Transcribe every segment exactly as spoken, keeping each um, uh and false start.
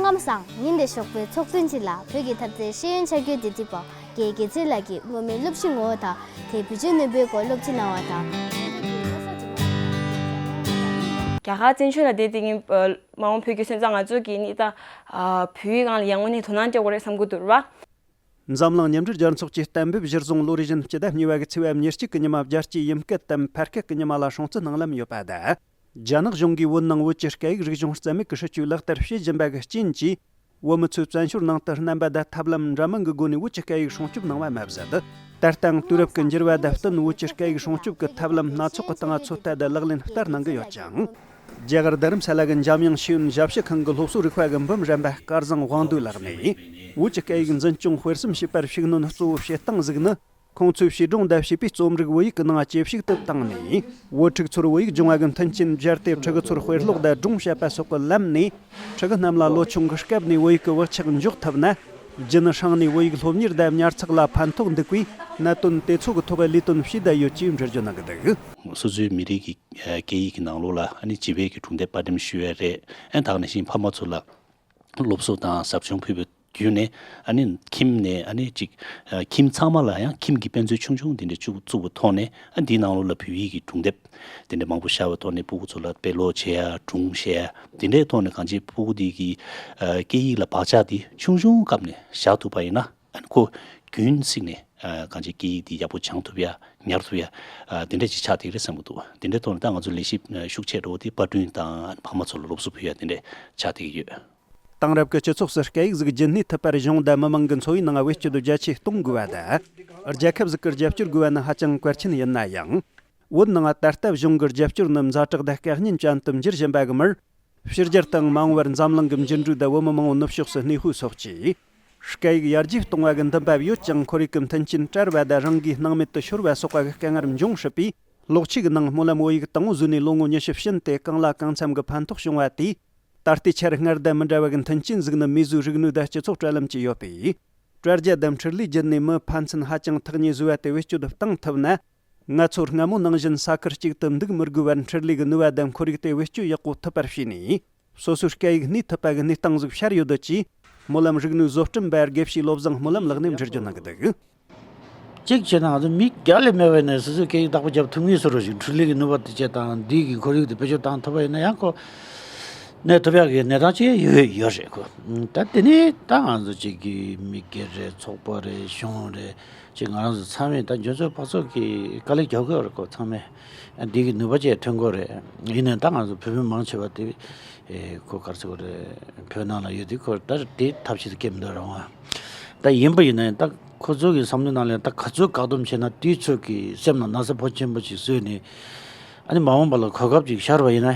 ལམ་སང་ཉིན་དེ་ཞོགས་པའི་ཚོགས་ཐུན་གཅིག་ལ་བོད་ཀྱི་འཐབ་རྩོད་ཤེས་ཡོན་ཆ་རྒྱུས་འདྲི་རྩིས་པ་རྒན་དགེ་ཚེ་ལགས་ཀྱིས་སྔོན་མའི་སློབ་གཞི་ངོ་བོ་དང་དེའི་བེད་སྤྱོད་ནུས་པའི་སྐོར་སློབ་ཁྲིད་གནང་བ་དང་། རྒྱ་གར་བཙན་བྱོལ་ལ་བསྡད་དེ་ངས་མ་འོངས་བོད་ཀྱི་སོན་རྩ་ང་ཚོ་གི་ནི་ད་བོད་ཡིག་སྒང་ལ་ཡང་དངོས་གནས་དོ་སྣང་སྤྲད་དགོས་རེད་བསམ་གྱི་འདུག་ར། འཛམ་གླིང་མཉམ་འབྲེལ་རྒྱལ་ཚོགས་ཀྱི་གཏན་འབེབས་གཞིར་བཟུང་ལོ་རེ་བཞིན་སྤྱི་ཟླ་གཉིས་པ་གི་ཚེས་པ་ཉེར་གཅིག་གི་ཉི་མ་རྒྱལ་སྤྱིའི་ཡུམ་སྐད་དམ་ཕ་སྐད་ཀྱི་ཉི་མ་ལ་སྲུང་བརྩི་གནང་ལམ་ཡོད་པ་དང་། རྒྱ་ནག་གཞུང་གིས་བོད་ནང་བོད་ཀྱི་སྐད་ཡིག་རིག་གཞུང་རྩ་མེད་ཀྱི་སྲིད་ཇུས་ལག་བསྟར་བྱེད་བཞིན་པ་གི་རྐྱེན་གྱིས། བོད་མི་ཚོས་བཙན་བྱོལ་ནང་དུ་རྣམ་པ་དང་ཐབས་ལམ་འདྲ་མིན་གྱི་སྒོ་ནས་བོད་ཀྱི་སྐད་ཡིག་སྲུང་སྐྱོབ་གནང་བ་མ་ཟད། ད་ལྟའང་དུས་རབས་ཀྱི་འགྱུར་བ་དང་བསྟུན་བོད་ཀྱི་སྐད་ཡིག་སྲུང་སྐྱོབ་ཀྱི་ཐབས་ལམ་སྣ་ཚོགས་ཀྱི་སྟེང་ཚོད་ལྟ་དང་ལག་ལེན་བསྟར་གནང་གི་ཡོད་ཅིང་། རྒྱ་གར་རྡ་རམ་ས་ལ་གི་འཇམ་དབྱངས་ཤེས་ཡོན་ཞབས་ཞུ་ཁང་གི་སློབ་གསོ་རིག་པ་གི་འབུམ་རམས་པ་སྐལ་བཟང་དབང་འདུས་ལགས་ནས། བོད་ཀྱི་སྐད་ཡིག་འཛིན་སྐྱོང་སྤེལ་གསུམ་བྱེད་པར་ཤུགས་སྣོན་གཙོ་བོ་བྱེད་སྟངས་ཤིག་ནི། ཁོང་ཚོས་བྱིས་སྒྲུང་དང་བྱིས་པའི་རྩོམ་རིག་བོད་ཡིག་གི་ནང་ཇེ་ཕྱུག་ཏུ་བཏང་ནས། བོད་ཕྲུག་ཚོར་བོད་ཡིག་སྦྱོང་བ་གི་མཐུན་རྐྱེན་སྦྱར་ཏེ་ཕྲུ་གུ་ཚོར་དཔེ་ཀློག་དང་སྒྲུང་བཤད་པ་སོགས་ཀྱི་ལམ་ནས། ཕྲུ་གུ་རྣམས་ལ་ལོ་ཆུང་གི་སྐབས་ནས་བོད་ཡིག་གི་བག་ཆགས་འཇོག་ཐུབ་ན། རྒྱུན་སྲིང་ནས་བོད་ཡིག་སློབ་གཉེར་དང་ཉར་ཚགས་ལ་ཕན་ཐོགས་འདུག་པས། གནད་དོན་དེ་ཚོ་གི་ཐོག་ལས་དོན་བྱས་བསྡད་ཡོད་ཅེས་འགྲེལ་བརྗོད་གནང་གི་འདུག། སོ་སོའི་མི་རིགས་ཀྱི་སྐད་ཡིག་གི་ནང་ལོགས་ལ་ཨ་ནི་བྱིས་པའི་གི་སྒྲུང་དེབ་དཔར་འགྲེམས་ཞུ་ཡས་རེད། ཨ་ནི་ད་ག་ནང་བཞིན་ཕ་མ་ཚོ་ལ་སློབ་གསོ་དང་ཟབ་སྦྱོང་ཕུལ་བའི་བརྒྱུད་ནས་ཨ་ནི་ཁྱིམ་ནས་ཨ་ནི་ཅིག་ཁྱིམ་ཚང་མ་ལ་ཡང་ཁྱིམ་གྱི་དཔེ་མཛོད་ཆུང་ཆུང་དེ་འདྲ་བཙུགས་བཙུགས་པའི་ཐོག་ནས་ཨ་འདིའི་ནང་ལོགས་ལ་བོད་ཡིག་གི་སྒྲུང་དེབ་དེ་འདྲ་མང་པོ་ཤར་བའི་ཐོག་ནས་སྤུ་གུ་ཚོ་ལ་དཔེ་ཀློག་བྱེད་ཡ་སྒྲུང་བཤད་ཡ་དེ་འདྲའི་ཐོག་ནས་གང་ཅི་སྤུ་གུ་དེ་གི་སྐད་ཡིག་ལ་བག་ཆགས་དེ་ཆུང་ཆུང་སྐབས་ནས་བཞག་ཐུབ་པ་ཡིན་ན། ཨ་ནི་ཁོ་རྒྱུན་བསྲིངས་ནས་ཨ་གང་ཅི་སྐད་ཡིག་འདི་ཡག་པོ་སྦྱང་ཐུབ་ཡ་ཉར་ཐུབ་ཡ་ཨ་དེ་འདྲ་ཅིག་ཆགས་བསྡད་ཀྱི་རེད་བསམ་གྱི་འདུག། དེ་འདྲའི་ཐོག་ནས་ད་ང་ཚོ་ལས་གཞི་ཤུགས་ཆེ་འགྲོ་བ་དེ་པར་སྐྲུན་དང་ཕ་མ་ཚོ་ལ་སློབ་གསོ་ཕུལ་ཡ་དེ་འདྲ་ཆགས་བསྡད་ཀྱི་ཡོད། དེང་རབས་ཀྱི་སྤྱི་ཚོགས་སུ་སྐད་ཡིག་ཟིག་རྒྱུན་གནས་ཐུབ་པར་གཞུང་དང་མི་མང་གི་འཚོ་བའི་ནང་བེད་སྤྱོད་རྒྱ་ཆེ་གཏོང་དགོས་པ་དང་། རྒྱལ་ཁབ་ཟིག་གི་རྒྱབ་སྐྱོར་དགོས་པ་ནི་ཧ་ཅང་གལ་ཆེན་ཡིན་ན་ཡང་། བོད་ནང་ད་ལྟ་གཞུང་གི་རྒྱབ་སྐྱོར་ནི་ཛ་དྲག་དང་བཀག་ཉིན་ཅན་དུ་འགྱུར་བཞིན་པ་གི་མིར། ཕྱི་རྒྱལ་དང་མ་འོངས་པར་འཛམ་གླིང་གི་འགྱུར་འགྲོས་དང་བོད་མི་མང་བོ་ནུབ་ཕྱོགས་སུ་གནས་སྤོས་སོགས་ཀྱིས། སྐད་ཡིག་ཡར་རྒྱས་གཏོང་བ་གི་འདུན་པ་ཡོད་ཀྱང་ཁོར་ཡུག་གི་མཐུན་རྐྱེན་བྲལ་བ་དང་རང་གིས་སྣང་མེད་དུ་ཤོར་བ་སོགས་པ་གི་དཀའ་ངལ་འབྱུང་སྲིད་པས། ལོག་ཆོས་ཀྱི་ནང་སྨོན་ལམ་བོད་ཡིག་དང་པོ་བཟོས་ནས་ལོ་ངོ་ཉི་ཤུ་ཕྱིན་ཏེ་གང་ལ་གང་འཚམ་གྱི་ཕན་ཐོགས་བྱུང་བ་དེས། ད་ལྟའི་ཆར་སྔར་དང་མི་འདྲ་བ་གི་མཐུན་རྐྱེན་ཟིག་ནི་མིས་བཟོས་རིག་ནུས་དང་སྤྱི་ཚོགས་དྲ་ལམ་གྱི་ཡོད་པས། དྲ་རྒྱ་དང་འཕྲུལ་ལས་བརྒྱུད་ནས་མི་ཕན་ཚུན་ཧ་ཅང་ཐག་ཉེ་བཟོས་པ་དེ་བེད་སྤྱོད་བཏང་ཐུབ་ན། ང་ཚོ་སྔ་མོ་ནང་བཞིན་ས་ཁུལ་གཅིག་ཏུ་འདུག་མི་དགོས་པར་འཕྲུལ་ལས་ཀྱི་ནུས་པ་དང་ཁོར་ཡུག་དེ་བེད་སྤྱོད་ཡག་པོ་ཐུབ་པར་བྱས་ནས། སོ་སོའི་སྐད་ཡིག་གནས་ཐུབ་པ་གི་གནས་སྟངས་ཟིག་ཤར་ཡོད་འདོད་ཀྱིས། སྨོན་ལམ་རིག་ནུས་བཟོ་སྐྲུན་པ་དགེ་བཤེས་བློ་བཟང་སྨོན་ལམ་ལགས་ནས་འགྲེལ་བརྗོད་གནང་གི་འདུག། གཅིག་བྱས་ན་ང་ཚོ་མི་རྒྱ་ལས་མེད་པ་ནས་སོ་སོའི་སྐད་ཡིག་བདག་པོ་རྒྱབ་ཐུབ་ངེས་སོ་རོ་ཞིག་འཕྲུལ་ལས་ཀྱི་ནུས་པ་དེ་བཅས་དང་འདི་གི་ཁོར་ཡུག་དེ་བེད་སྤྱོད་བཏང་ཐུབ་པ་ཡིན་ན་ཡང་ཁོ་གནས་ཐུབ་ཡག་གི་གནས་སྟངས་ཅིག་ཡོད་ཡོད་རེད་ཁོ། ད་དེ་ནས་ད་ང་ཚོ་གཅིག་གི་མི་སྒེར་རེད། ཚོགས་པ་རེད། གཞུང་རེད། ཅིག་ང་རང་ཚོ་ཚང་མས་ད་འཇོན་ཚོད་དཔག་ཚོད་ཀྱི་དཀའ་ལས་རྒྱག་དགོས་རེད་ཁོ། ཚང་མས་འདི་གི་ནུས་པ་ཅིག་ཐོན་དགོས་རེད། ཡིན་ནའི་ད་ང་ཚོ་བོད་མི་མང་ཆེ་བ་དེ་ཁོ་ག་རེ་ཟེར་དགོས་རེད། བོད་ནང་ལ་ཡོད་དུས་ཁོ་ད་དེ་ཐབས་ཤེས་སྐྱེ་མི་འདུག་རང་དབང་། ད་ཡིན་པ་ཡིན་ནའི་ད་ཁོ་ཚོ་གི་བསམ་བློའི་ནང་ལ་ད་ག་ཚོད་བཀག་སྡོམ་བྱས་ན་དེའི་ཚོད་ཀྱི་སེམས་ལ་ན་ཚ་བོ་ཆེན་པོ་ཅིག་བཟོས་ནས་ཨ་ནི་མ་འོངས་པ་ལ་གོ་སྐབས་ཅིག་ཤར་བ་ཡིན་ན་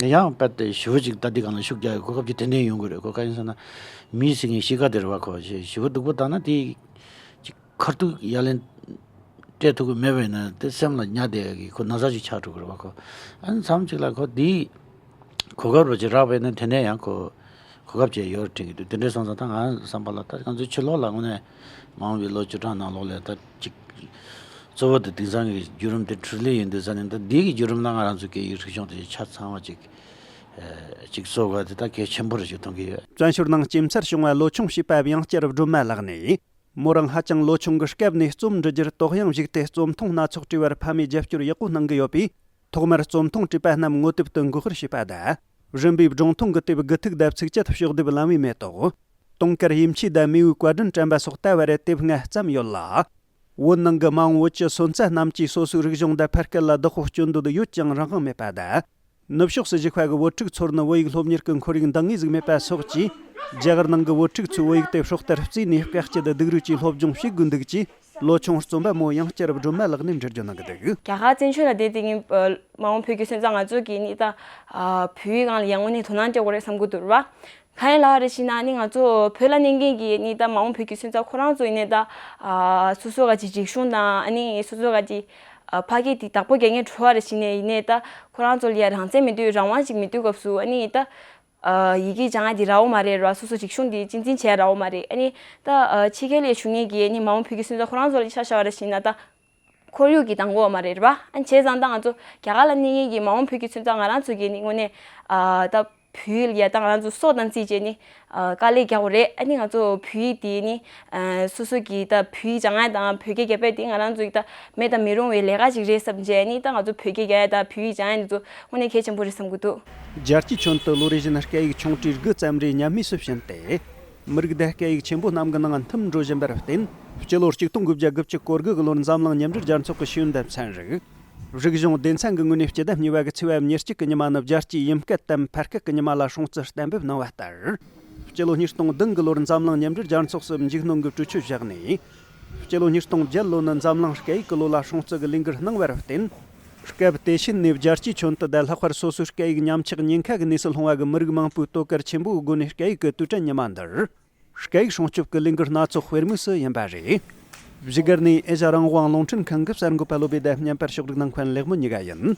ཡང་དཔེ་དེ་ཞི་བ་ཅིག་ད་འདི་སྒང་ལ་ཤུགས་རྒྱག་ཡའི་གོ་སྐབས་ཅིག་ཏན་ཏན་ཡོང་གི་རེད། གོ་ག་ཡིན་ཟེར་ན་མིའི་སེམས་ཀྱི་གཤིས་ཀ་དེ་རེད་བ། ཁོ་ཞི་བ་སྡུག་པོ་བཏང་ན་དེ་ཅིག་ཁ་ཐུག་ཡ་ལན་སྤྲད་ཐུབ་ཀྱི་མེད་པ་ཡིན་ན་དེ་སེམས་ལ་ཉར་བསྡད་ཡ་གི་ཁོ་ན་ཚ་ཅིག་ཆགས་འགྲོ་གི་རེད་བ་ཁོ། ཨ་ནི་མཚམས་ཅིག་ལ་ཁོ་དེའི་གོ་སྐབས་རོ་ཅིག་རག་པ་ཡིན་ན་དེ་ནས་ཡང་ཁོ་གོ་སྐབས་ཅིག་ཡོད་དྲན་གྱི་འདུག། དེ་འདྲའི་སོང་ཙང་ད་ང་བསམ་པ་ལ་ད་ང་ཚོའི་ཕྱི་ལོགས་ལ་དངོས་གནས་མ་འོངས་པའི་ལོ་བཅུ་གྲངས་ནང་ལོགས་ལ་ད་ཅིག་གཙོ་བོ་དེ་དེང་སང་གི་བརྒྱུད་རིམ་དེ་འཕྲུལ་ལས་ཡིན་དུས་ཙང་ནས་ད་འདི་གི་བརྒྱུད་རིམ་ནང་ང་རང་ཚོའི་སྐད་ཡིག་རིག་གཞུང་དེ་ཆ་ཚང་བ་ཅིག་ཅིག་གསོ་དགོས་དེ་ད་གལ་ཆེན་པོ་རེད་ཅིག་མཐོང་གི་ཡོད། བཙན་བྱོལ་ནང་སྐྱེས་འཚར་བྱུང་བ་ལོ་ཆུང་བྱིས་པ་དབྱངས་སྐྱར་སྒྲོལ་མ་ལགས་ནས། མོ་རང་ཧ་ཅང་ལོ་ཆུང་གི་སྐབས་ནས་རྩོམ་འབྲི་རྒྱུར་དོགས་ཡངས་བཞུགས་ཏེ་རྩོམ་ཐུང་སྣ་ཚོགས་བྲིས་པར་ཕ་མས་རྒྱབ་སྐྱོར་ཡག་པོ་གནང་གི་ཡོད་པས། ཐོག་མར་རྩོམ་ཐུང་བྲིས་པ་རྣམས་ངོ་དེབ་ཏུ་འགོད་སྤེལ་བྱས་པ་དང་། རིམ་པས་སྒྲུང་ཐུང་གི་དེབ་དགུ་ཐིག་དང་ཚིགས་བཅད་ཕྱོགས་བསྡེབས་ལམ་བུའི་མེ་ཏོག། དུང་དཀར་ཡེ་མཆོད་དང་མེས་པོའི་བཀའ་དྲིན་དྲན་པ་སོགས་ལྟ་བ་རེ་དེབ་ལྔ་བརྩམས་ཡོད་ལ། བོད་ནང་གི་མ་འོངས་བོད་ཀྱི་སོན་རྩ་རྣམས་ཀྱིས་སོ་སོའི་རིག་གཞུང་དང་ཕ་སྐད་ལ་བདག་པོ་སྐྱོན་འདོད་ཡོད་ཀྱང་རང་དབང་མེད་པ་དང་། ནུབ་ཕྱོགས་སུ་བཞུགས་པ་གི་བོད་ཕྲུག་ཚོར་ནི་བོད་ཡིག་སློབ་གཉེར་གྱི་ཁོར་ཡུག་འདང་ངེས་ཟིག་མེད་པ་སོགས་ཀྱིས། རྒྱ་གར་ནང་གི་བོད་ཕྲུག་ཚོས་བོད་ཡིག་དེ་སྲོག་ལྟར་བརྩིས་ནས་དཀའ་སྤྱད་དང་སྡུག་རུས་ཀྱིས་སློབ་སྦྱོང་བྱེད་དགོས་འདུག་ཅེས་ལོ་ཆུང་རྩོམ་པ་མོ་དབྱངས་སྐྱར་སྒྲོལ་མ་ལགས་ནས་འགྲེལ་བརྗོད་གནང་གི་འདུག། རྒྱ་གར་བཙན་བྱོལ་ལ་བསྡད་དེ་ངས་མ་འོངས་བོད་ཀྱི་སོན་རྩ་ང་ཚོ་གི་ནི་ད་བོད་ཡིག་སྒང་ལ་ཡང་དངོས་གནས་དོ་སྣང་སྤྲད་དགོས་རེད་བསམ་གྱི་འདུག་ར། གང་ཡིན་ལབ་རེ་ཞིག་ན་ནི་ང་ཚོ་བོད་ལ་གནས་མཁན་གྱི་ནི་ད་མ་འོངས་བོད་ཀྱི་སོན་རྩ་ཁོ་རང་ཚོ་ཡིན་ནའི་ད་སོ་སོ་ག་ཅིག་རིག་གཞུང་དང་ཨ་ནི་སོ་སོ་ག་ཅིག་ཕ་སྐད་དེ་བདག་པོ་རྒྱག་མཁན་བྲོ་བ་རེ་ཞིག་ནས་ཡིན་ནའི་ད་ཁོ་རང་ཚོ་ལ་ཡ་རང་བཙན་མེད་དུས་རང་དབང་ཅིག་མེད་དུས་སྐབས་སུ་ཨ་ནི་ད་ཡི་གེ་སྦྱང་ཡ་དེ་རག་གི་མ་རེད་ར། སོ་སོ་རིག་གཞུང་དེ་གཅེས་འཛིན་བྱེད་ཡ་རག་གི་མ་རེད། ཨ་ནི་ད་ཕྱི་རྒྱལ་ལ་བཞུགས་མཁན་གྱི་ཨ་ནི་མ་འོངས་བོད་ཀྱི་སོན་རྩ་ཁོ་རང་ཚོ་ལ་ཆ་བཞག་པ་རེ་ཞིག་ན་ད་ཁོར་ཡུག་གིས་འདང་གི་ཡོད་མ་རེད་ར། ཨ་ནི་བྱས་ཙང་ད་ང་ཚོ་རྒྱ་གར་ལ་གནས་མཁན་གྱི་མ་འོངས་བོད་ཀྱི་སོན་རྩ་ང་རང་ཚོ་གི་ནི་དངོས་གནས་ད་ བོད་ཡིག་ལ་ཡ་ད་ང་རང་ཚོ་སྲོག་དང་བརྩིས་བྱས་ནི་ཨ་དཀའ་ལས་རྒྱག་དགོས་རེད། ཨ་ནི་ང་ཚོ་བོད་ཡིག་དེ་ནི་ཨ་སོ་སོ་གི་ད་བོད་ཡིག་སྦྱང་ཡ་དང་བོད་སྐད་རྒྱབ་ཡ་དེ་ང་རང་ཚོ་ཡི་ད་མེད་དང་མི་རུང་བའི་ལས་ཀ་ཅིག་རེད་བསམ་བྱས་ནི་ད་ང་ཚོ་བོད་སྐད་རྒྱབ་ཡ་ད་བོད་ཡིག་སྦྱང་ཡ་འདི་ཚོ་དངོས་གནས་གལ་ཆེན་པོ་རེད་བསམ་གི་འདུག་རྒྱལ་སྤྱིའི་ཁྱོན་དུ་ལོ་རེ་བཞིན་སྐད་ཡིག་ཆུང་གྲས་དགུ་ཙམ་རེ་ཉམས་དམས་སུ་ཕྱིན་ཏེ། མི་རིགས་དང་སྐད་ཡིག་ཆེན་པོ་རྣམས་ཀྱི་ནང་མཐུན་འགྲོ་བཞིན་པར་བརྟེན། སྤྱི་ལོ་ཆིག་སྟོང་དགུ་བརྒྱ་དགུ་བཅུ་གོ་དགུ་གི་ལོར་འཛམ་གླིང་མཉམ་འབྲེལ་རྒྱལ་ཚོགས་ཀྱི་ཤེས་ཡོན་སྡེ་ཚན་རིགས། རིག་གཞུང་སྡེ་ཚན་གྱི་ངོས་ནས་སྤྱི་ཟླ་གཉིས་པ་གི་ཚེས་པ་ཉེར་གཅིག་གི་ཉི་མ་ནི་རྒྱལ་སྤྱིའི་ཡུམ་སྐད་དམ་ཕ་སྐད་ཀྱི་ཉི་མ་ལ་སྲུང་བརྩི་གཏན་འབེབས་གནང་བ་ལྟར། སྤྱི་ལོ་ཉིས་སྟོང་བདུན་གི་ལོར་འཛམ་གླིང་མཉམ་འབྲེལ་རྒྱལ་ཚོགས་སུ་འཇིགས་སྣང་གི་གྲོས་ཆོད་བཞག་ནས། སྤྱི་ལོ་ཉིས་སྟོང་བརྒྱད་ལོ་ནི་འཛམ་གླིང་སྐད་ཡིག་གི་ལོ་ལ་སྲུང་བརྩི་གི་ལས་འགུལ་གནང་བར་བརྟེན། སྐབས་དེ་ཕྱིན་ནས་རྒྱལ་སྤྱིའི་ཁྱོན་དུ་ད་ལྷག་པར་སོ་སོའི་སྐད་ཡིག་ཉམས་ཆག་ཉེན་ཁ་གི་གནས་སུ་ལྷུང་བ་གི་མི་རིགས་མང་པོས་དོ་གལ་ཆེན་པོའི་སྒོ་ནས་སྐད་ཡིག་གི་དུས་དྲན་ཉི་མ་འདིར། སྐད་ཡིག་སྲུང་སྐྱོབ་ཀྱི་ལས་འགུལ་སྣ་ཚོགས་སྤེལ་མུས་སུ་ཡིན་པ་རེད། བཞུགས་སྒར་ནས་ཨེ་ཤ་རང་དབང་རླུང་འཕྲིན་ཁང་གི་གསར་འགོད་པ་བློ་བྷེ་དང་བརྙན་པར་ཕྱོགས་སྒྲིག་གནང་མཁན་ལེགས་མོ་གཉིས་ཀ་ཡིན།